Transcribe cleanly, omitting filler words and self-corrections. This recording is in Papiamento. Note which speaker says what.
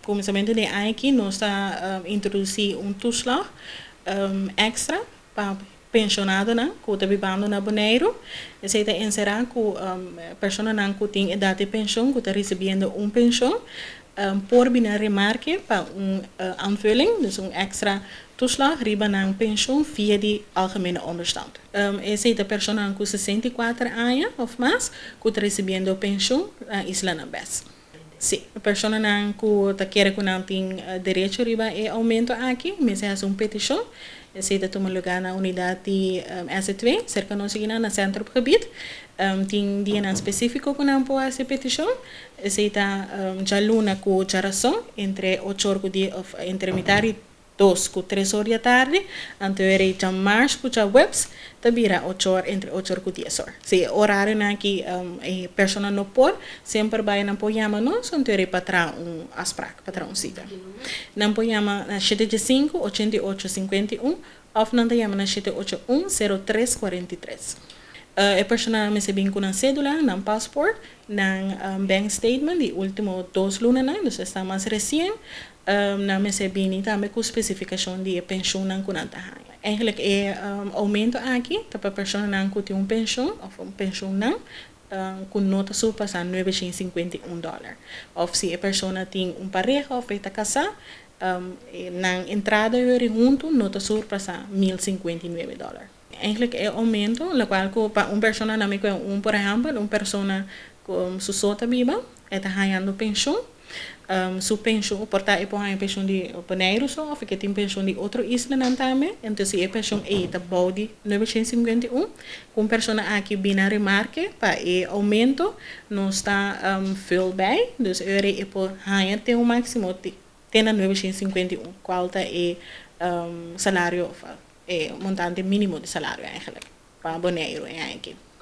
Speaker 1: Kuminsamentu di aña aki nos ta introdusí un toeslag èkstra pa penshonadonan ku ta bibando na Boneiru. Esei ta enserá ku personanan ku tin edat di penshon, ku ta risibiendo un penshon, por bini na remarke pa un aanvulling, dus un èkstra toeslag riba nan penshon via di algemene onderstand. Esei ta personanan ku 64 aña òf mas ku ta risibiendo penshon na islanan BES. Si, personanan ku ta kere ku nan tin derecho riba e oumento aki, mester hasi un petishon. Esei ta tuma lugá na unidat di SC2, serka nos aki na Centrumgebied. Tin dianan spesífiko ku nan por hasi petishon. Esei ta djaluna ku djarason, entre 8 or ku di, of entre mitar di 2 ku 3 or di atardi, anto djamars ku djaweps, ta bira 8 or, entre 8 or ku 10 or. Si orarionan aki e persona no por, semper bai nan por yama nos, anto pa traha un afspraak, pa traha un sita. Nan por yama na 705 88 51 òf nan ta yama na 781 03 43. E persona mester bin ku nan sédula, nan passport, nan bank statement di último 2 lunanan, dus ta mas resien, nan mester bini tambe ku spesifikashon di penshonnan ku nan ta haña. Eigenlijk e oumento aki ta pa personanan ku tin un penshon òf un penshonnan ku no ta surpasá $951. Òf si e persona tin un pareha òf ta kasá, nan entrada huntu no ta surpasá $1059. Eigenlijk e oumento, lokual pa un persona, na un por ehèmpel, un persona ku su so ta biba, ta hañando penshon, su penshon, por ta e por haña penshon di Boneiru so, òf ku tin penshon di otro islanan tambe, anto si e penshon ei ta bou di 951, ku un persona aki bin na remarke pa e oumento, nos ta vul bij, dus e por haña te un máksimo te na 951, kual ta e salario, e montante mínimo di salario eigenlijk, pa Boneiru aki.